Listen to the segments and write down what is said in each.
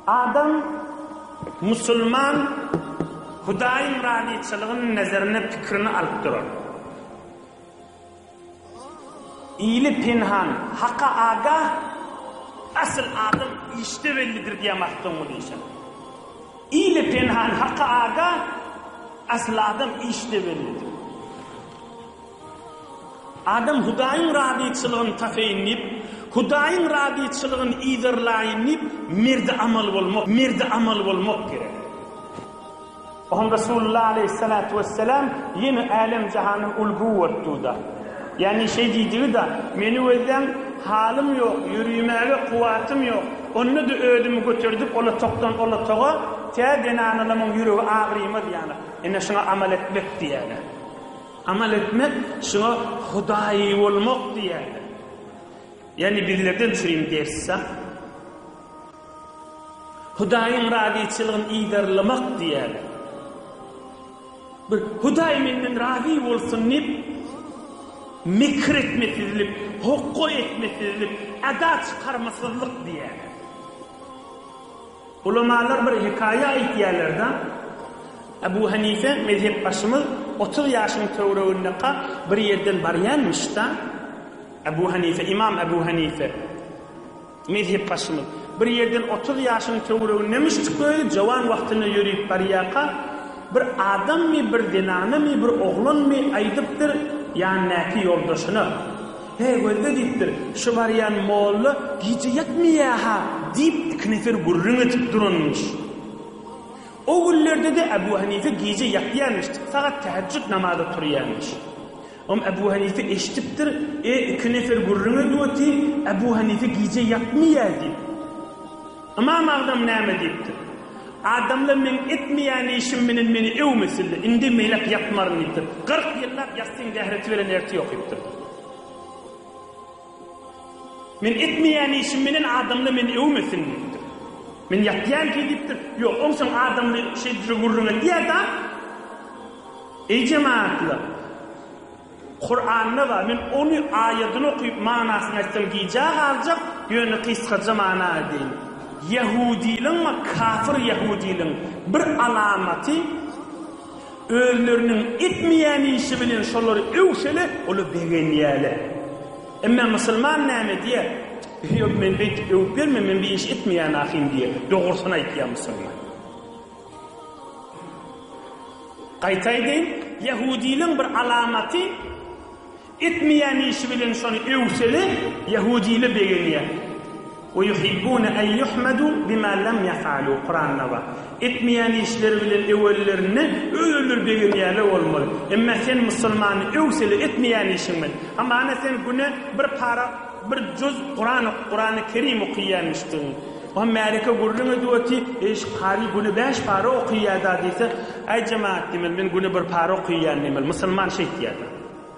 Adam, musulman Hudaýyň razyçylygyny nezerine, pikirini alyp durar. Ili penhan, Haka agah, asyl adam işde bellidir diýýär Magtymguly işan. Ili penhan, Haka agah, asyl adam işde bellidir. Adam Hudaýyň razyçylygyny tapeýin diýip, Hudaýyň razyçylygyny yzarlaýyn diýip, merdi amal bolmak, merdi amal bolmak gerek. Oňa Resulullah aleýhissalatu wesselam ýene älem-jahana ulgy bolupdy-da. Ýagny şeý diýdigi-da, Meni gözläň, halym ýok, ýörimäge kuwwatym ýok. Onda-da özümi göterdip ol otagdan ol otaga, tä zenanalamyň ýüregi agyrymaz ýaly. Ine şuňa amal etmek diýýärler. Amal etmek, şuňa hudaýy bolmak diýýärler. Ýagny bizlerden çürim ders-a. Hudaýyň razyçylygyny yzarlamak diýýärler. Bir Hudaý menden razy bolsun diýip, mekir etmesizlik, hokga etmesizlik, eda çykarmasyzlyk diýýärler. Ulamalar bir hekaýa aýtýarlar-da, Ebu Hanife mezhepbaşymyz 30 ýaşyň töweregindeka bir ýerden barýanmyş-da, Ebu Hanife, Ymam Ebu Hanife. Mezhepbaşymyz, bir ýerden 30 ýaşyň töweregindemişdik özi, jowan wagtynda ýörüp barýarka, bir adammy, bir zenanamy, bir oglanmy aýdypdyr ýanyndaky ýoldaşyna, Heý, gözle diýipdir, şu barýan molla gije ýatmaýa-ha diýip, iki nefer gürrüň edip duranmyş. O günlerde-de Ebu Hanife gije ýatýarmyş, sagat tähejjüt namaza turýarmyş. Om Ebu Hanife eşidipdir, E, iki nefer gürrüň edip otyr, Ebu Hanife gije ýatmaýar diýip. Ymam Agzam näme diýipdir? Adamlar meň etmeýän işim bilen meni öwmesinler, indi meýläk ýatmaryn diýipdir. 40 ýyllap ýassyň zähreti bilen ertir okypdyr. Men etmeýän işim bilen adamlar meni öwmesin diýipdir. Men ýatýan ki diýipdir. Ýok, onsoň adamlar şeýdip gürrüň edýär-de, Eý jemagatlar! Kuranda bar, men ony aýadyny okyp manasyny aýtsam gijä galjak, ýöne gysgaja mana aýdaýyn. Ýehudylaň we kafir ýehudylaň bir alamaty özleriniň etmeýän işi bilen şolary öwsele olar begenýäler. Emma musulman näme diýýär? Ýok men beýdip öwüp berme men bir iş etmeýän ahym diýýär. Dogrusyny aýtýar musulman. Gaýta aýdaýyn, ýehudylaň bir alamaty, etmeýän işi bilen şony öwseli, ýehudylar begenýär. We yuhibbune en yuhmedu bima lem yef'alu, Kuranda bar. Etmeýän işleri bilen öwenlerinde öz-özleri begenýärler bolmaly. Emma sen musulmany öwseli etmeýän işiň bilen. Hamana sen güne bir para, bir juz Kuran, Kurany Kerim okaýanmyşdygyň. Oňa märeke gürrüň edip otyr, Eý, şu kary güne bäş para okyýa-da diýse, Äý, jemagat diýmeli, men güne bir para okyýan diýmeli. Musulman şeýtýär-de.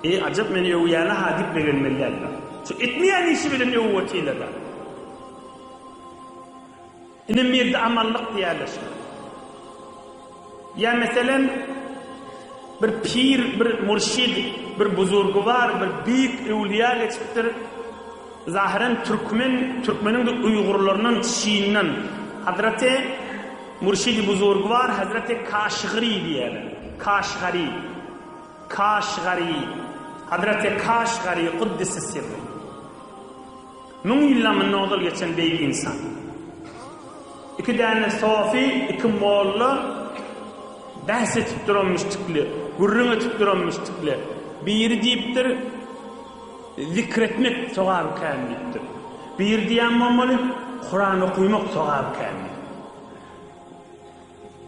Eý, ajap meni öwýäne-ha diýip begenmeli däl-de. Şu etmeýän işi bilen öwüp otyrlar-da. Ine merdi amallyk diýýärler şuňa. Ýa meselem, bir pir, bir murşid, bir buzurgywar, bir beýik öwlüýä geçipdir. Zahyran türkmen, türkmeniň-de uýgurlaryndan, Çinden. Hazreti Murşidi Buzurgywar Hazreti Kaşgary diýýärler. Kaşgary. Kaşgary. Hazreti Kaşgary Kuddise sirri. Müň ýyldan mundan ozal geçen beýik ynsan. Iki däne sofy, iki molla bäs etip duranmyşdykly, gürrüň etip duranmyşdykly. Biri diýipdir, zikr etmek sogaby kän diýipdir. Biri diýen bolmaly, Kuran okymak sogaby kän diýip.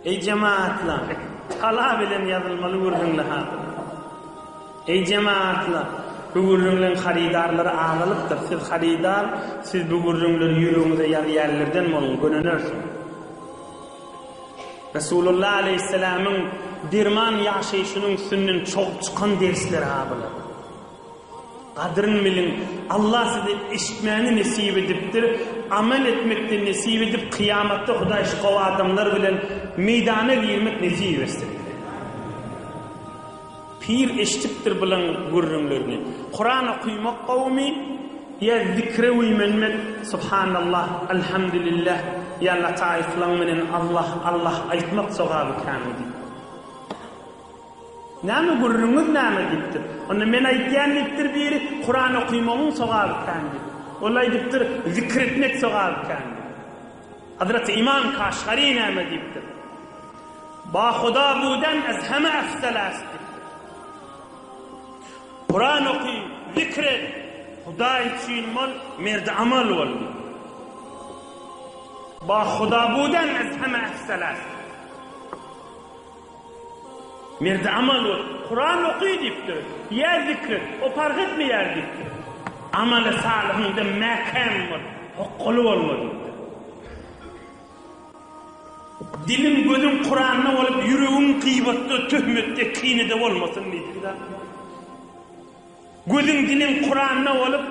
Eý jemagatlar, tala bilen ýazylmaly gürrüňler-ha. Eý jemagatlar, bu gürrüňleň harydarlary azalypdyr. Siz harydar, siz bu gürrüňleri ýüregiňize ýazýanlardan boluň, gönenersiňiz. Resulullah aleýhissalamyň derman ýaşaýşynyň üstünden çogup çykan dersler-ha bular. Gadryn biliň, Allah size eşitmäni nesip edipdir, amel etmekde nesip edip, kyýamatda Hudaý şu gowy adamlar bilen meýdana girmek nesip etsin. Pir eşidipdir bulaň gürrüňlerini. Kuran okymak gowumy? Ýa zikre güýmenmek, Subhanallah, Alhamdulillah, ýa lataiflaň menen Allah, Allah aýtmak sogaby kän diýip. Näme gürrüňiz näme diýipdir. Onda men aýtýan diýipdir biri, Kuran okymagyň sogaby kän diýip. Ol aýdypdyr, zikr etmek sogaby kän diýip. Hazreti Imam Kaşgary näme diýipdir. Ba Huda buden ez heme efzel est diýipdir. Kuran oky, zikr et, Hudaý üçin bol, merdi amal bol diýipdir. Ba Huda buden ez heme efzel est. Merdi amal bol, Kuran oky diýipdir, ýa zikr et, o parh etmeýär diýipdir. Amaly salyhyňda mäkäm bol, hokgaly bolma diýipdir. Diliň, gözüň Kuranda bolup, ýüregiň gybatda, töhmetde, kinede bolmasyn diýipdir. Gözüň diliň Kuranda bolup,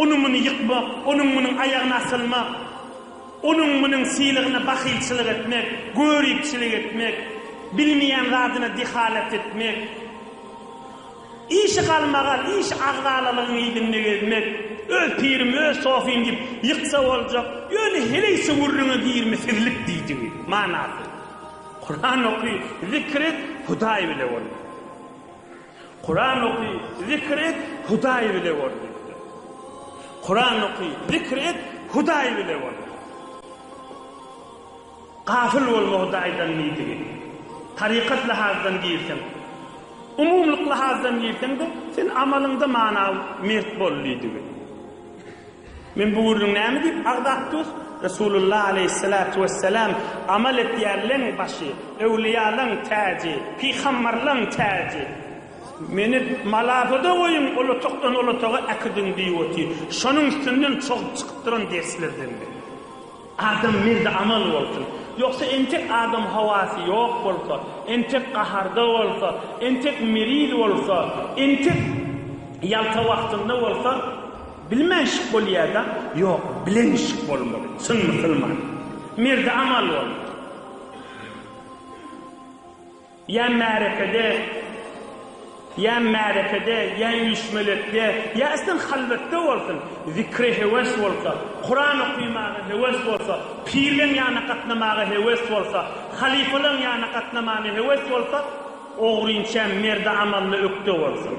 ony-muny ýykmak, onuň-munuň aýagyna asylmak, onuň-munuň sylagyna bahylçylyk etmek, göripçilik etmek, bilmeýän zadyna dehalat etmek, işi galmagal, iş agzalalygyň yzynda gezmek, öz pirim, öz sofym diýip ýyksa boljak, ýöne heleýçe gürrüňe girmesizlik diýdigi, manasy. Kuran oky, zikr et, Hudaý bile bol. Kuran oky, zikr et, Hudaý bile bol diýipdir. Kuran oky, zikr et, Hudaý bile bol. Gafyl bolma Hudaýdan diýdigi. Tarykat lahazdan girseň, umumlyk lahazdan girseň-de, sen amalyňda mana mert bol diýdigi. Men bu gürrüň näme diýip agzap dur? Resulullah aleýhissalatu wessalam amal etýänleň başy, öwliýalaň täji, pygambarlaň täji. Meni malafada goýuň, ol otagdan ol otaga äkidiň diýip otyr. Şonuň üstünden çogup çykyp duran derslerden biri. Adam merde amal bolsun. Ýogsa entek adam howasy ýok bolsa, entek gaharda bolsa, entek meriz bolsa, entek ýalta wagtynda bolsa bilmänşik bolýada, ýok bilenşik bolmaly, çyn musulman. Merde amal bolmaly. Ýa märekede, ýa märekede, ýa üýşmelekde, ýa islen halwetde bolsun, zikre höwes bolsa, Kuran okymaga höwes bolsa, pirleň ýanyna gatnamaga höwes bolsa, halypalaň ýanyna gatnamana höwes bolsa, ogrynça merdi amally ökde bolsun.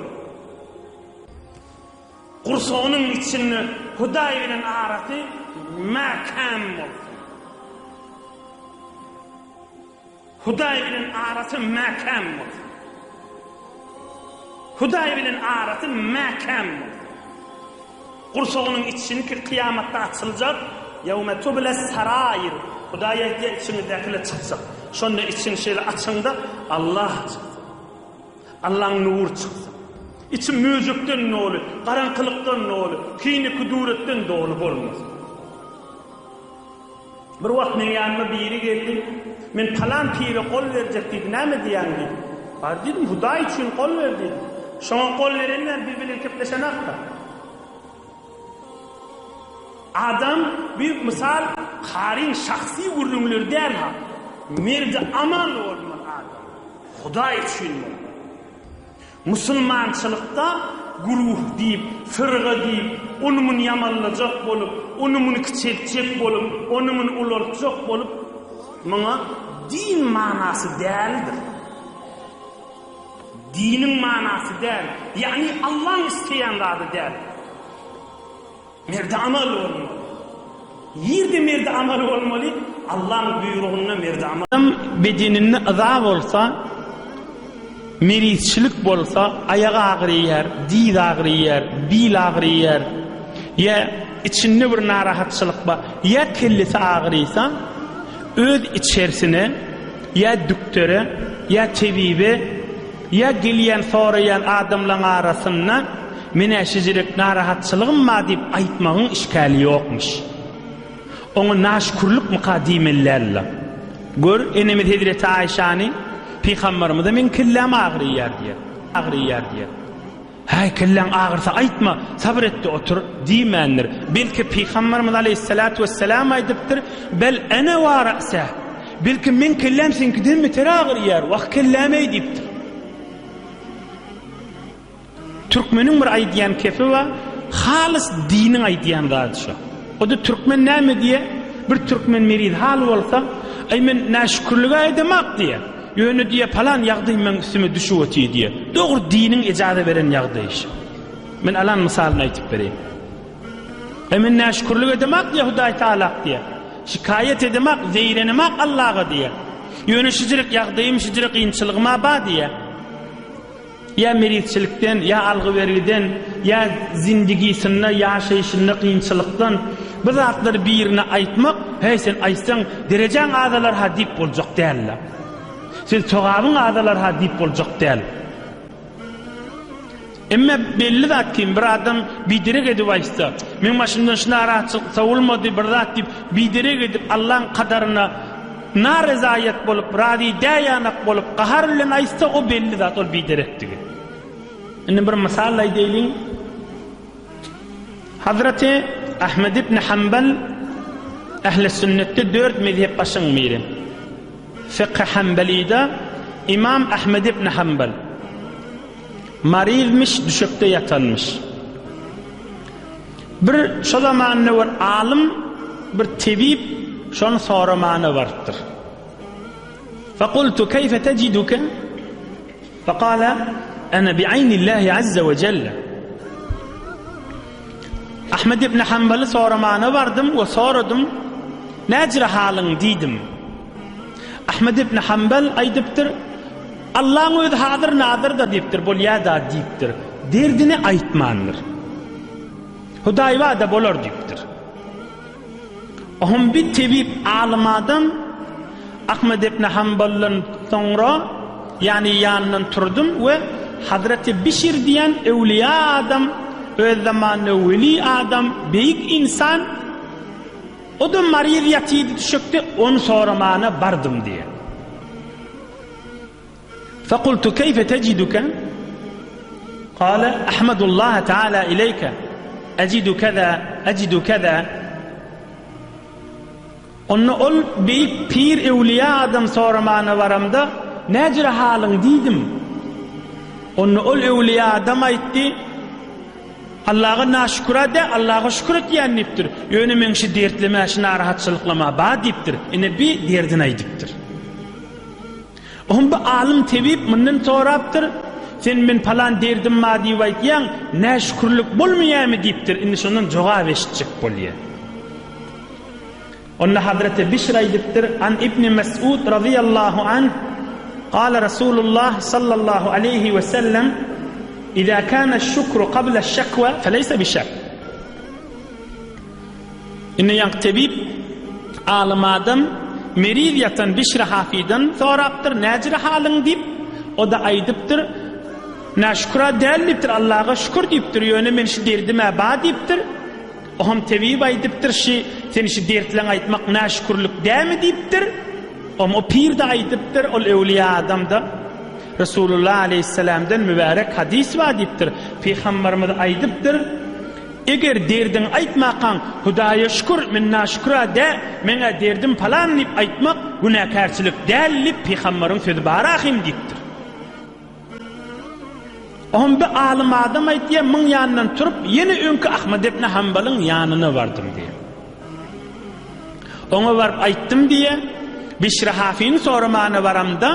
Gursagynyň içinde Hudaý bilen arasy mäkäm bolsun. Hudaý bilen arasy mäkäm bolsun. Hudaý bilen arasy mäkäm bolsun. Gursagynyň içinki kyýamatda açyljak, Ýewme tubles sarair. Hudaý aýtýar, içiňizdäkiler çykjak. Şonda içiňi şeýle açaňda Allah çyksyn. Allaň nury çyksyn. Içi möjekden doly, garaňkylykdan doly, kine-küdüretden doly bolmasyn. Bir wagt meň ýanyma biri geldi. Men palan pire gol berjek diýdi, näme diýýäň diýdi. Bar diýdim, Hudaý üçin gol ber diýdim. Şoňa gol berenler biz bilen gepleşenakda. Adam bir mysal karyň şahsy gürrüňleri däl ha. Merdi aman bolmaly adam. Hudaý üçin bolmaly. Musulmançylykda güruh diýip, fyrga diýip, ony-muny ýamanlajak bolup, ony-muny kiçeltjek bolup, ony-muny ulaltjak bolup, muňa din manasy däldir. Diniň manasy däl, ýagny Allaň isleýän zady däl. Merdi amal bolmaly. Nirde merdi amal bolmaly? Allaň buýrugynda merdi amal. Adam bedeninde yza bolsa, merizçilik bolsa, aýagy agyrýar, dyz agyrýar, bil agyrýar, ýa içinde bir narahatçylyk bar, ýa kellesi agyrýsa, öz içersine ýa dükdere, ýa tebibe, Ýa gelýän soraýan adamlaň arasynda men-ä şejerek narahatçylygym bar diýip aýtmagyň işgäli ýokmuş. Oňa naşükürlikmika diýmeli däldir. Gör, enemiz hezreti Aýşany, Pygambarymyza meň kelläm agyrýar diýýär. Agyrýar diýýär. Häý, kelläň agyrsa aýtma, sabyr et-de otur diýmändir. Belki Pygamberimiz aleýhissalatu wessalam aýdypdyr, Bel ene wa ra'seh. Belki meň kelläm seňkiden beter agyrýar, wah kelläm-eý diýipdir. Türkmeniň bir aýdýan kepi bar, Halys diniň aýdýan zady şo. O-da türkmen näme diýýär? Bir türkmen meriz hal bolsa, Aý men näşükürlig-ä edemak diýýär. Ýöne diýýär, palan ýagdaý meň üstüme düşüp otyr diýýär. Dogry diniň ejaza beren ýagdaýy şo. Men alan mysalyny aýtyp bereýin. Aý men näşükürlik edemak diýýär Hudaý Tagalak diýýär. Şikaýat edemak, zeýrenemak Allaga diýýär. Ýöne şijirek ýagdaýym, şijirek kynçylygym-a ba diýýär. Ýa merizçilikden, ýa algy-bergiden, ýa zindigisinde, ýaşaýşynda kynçylykdan bu zatlary birine aýtmak, Heý, sen aýtsaň, derejäň azalar-ha diýip boljak däl-le. Sen sogabyň azalar-ha diýip boljak däl. Emma belli zat kim, bir adam biderek edip aýtsa, Meň başymdan şu narahatçylyk sowulmady, bir zat diýip, biderek edip Allaň kadaryna narezaýat bolup, razy däýanak bolup, gahar bilen aýtsa, o belli zat, ol biderekdigi. Indi bir mysal aýdaýlyň. Hazreti Ahmed ibn Hanbal Ähli sünnetde dört mezhepbaşyň biri. Fykhy Hanbelide Imam Ahmed ibn Hanbal maryzmyş, düşekde ýatanmyş. Bir şo zamanda bir alym, bir tebip şony soramana barypdyr. Fekultu keýfe tejiduke? Fekale ene bi'aynillahi azze we celle. Ahmed ibn Hanbaly soramana bardym we soradym, Näcire halyň diýdim. Ahmed ibn Hanbal aýdypdyr, Allaň özi hazyr nazyrda diýipdir, bolýa-da diýipdir. Derdini aýtmandyr. Hudaý bar-da bolar diýipdir. Ohm bir tebip alym adam Ahmed ibn Hanbaldan soňra, ýagny ýanyndan turdum we Hazreti Bişir diýen öwliýa adam, öz zamanynda weli adam, beýik insan, o-da maryz ýatydy düşekde, ony soramana bardym diýen. Fekultu keýfe tejiduke? Kale, Ahmedullaha teala ileyke, ejidu keza, ejidu keza. Onda ol beýik pir öwliýa adam soramana baramda, Näjüre halyň diýdim. Onda ol öwliýa adam aýtdy, Allaga naşükür-ä dä, Allaga şükür etýän diýipdir. Ýöne meň şi dertlemä, şi narahatçylyklama bar diýipdir. Ine bi derdini aýdypdyr. Oňa bir alym tebip mundan sorapdyr, Sen men palan derdim bar diýip aýtýaň, näşükürlik bolmaýarmy diýipdir, indi şondan jogap eşitjek bolýar. Onda Hazreti Bişr aýdypdyr, An Ibni Mes'ud razyýallahu anh, Gala Rasulullah sallallahu aleýhi we sellem, Iza kana şükru qabla şekwa feleyse bi şek. Indi ýaňky tebip, alym adam meriz ýatan Bişri Hafydan sorapdyr, Näjire halyň diýip, o-da aýdypdyr, Naşükür-ä däl diýipdir, Allaga şükür diýipdir, ýöne men şu derdim-ä bar diýipdir. Oňam tebip aýdypdyr, Şi, sen şi dertleňi aýtmak naşükürlik dämi diýipdir. Oňam o pir-de aýdypdyr, ol öwlüýä adam-da, Resulullah aleýhissalamdan mübärek hadys bar diýipdir. Pygambarymyz aýdypdyr, Eger derdiňi aýtmakaň, Hudaýa şükür, men naşükür-ä dä, meň-ä derdim palan diýip aýtmak günäkärçilik däl diýip pygambaryň sözi bar ahym diýipdir. Oňa bir alym adam aýtýar, muň ýanyndan turup, ýene öňki Ahmad ibn Hanbalyň ýanyna bardym diýýär. Oňa baryp aýtdym diýýär, Bişri Hafyny soramana baramda,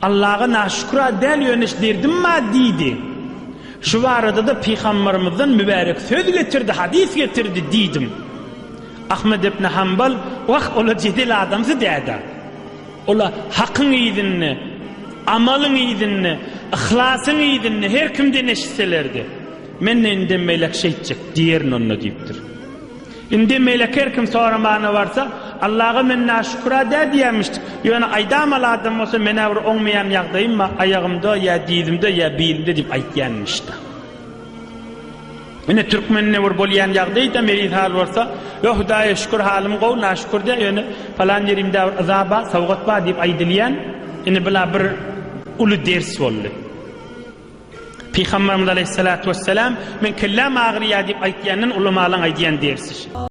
Allaga naşükür-ä däl ýöne derdim bar diýdi. Şu barada-da pygambarymyzdan mübärek söz getirdi, hadys getirdi diýdim. Ahmet ibn Hanbal, Wah, ol-a jedel adamsy däde. Ol-a hakyň yzynda, amalyň yzynda, yhlasyň yzynda her kimden eşitselerdi. Men-de indem beýläk şeýtjek diýerin onda diýipdir. Indi melek her kim soramana barsa, Allaga men naşükür-ä dä diýýärmişdik. Ýöne aýdamaly adam bolsa men-ä bir oňmaýan ýagdaýym bar, aýagymda ýa dizimde ýa bilimde diýip aýtýanmyş-da. Ine türkmende bir bolýan ýagdaý-da meriz hal bolsa, Ýok Hudaýa şükür halym gowy, naşükür dä, ýöne palan ýerimde bir yza bar, sowgat bar diýip aýdylýan, ine bula bir uly ders boldy. Pygamberimiz aleýhissalatu wessalam, Men kelläm agyrýar diýip aýtýandan ulamalaň aýdýan dersi şu.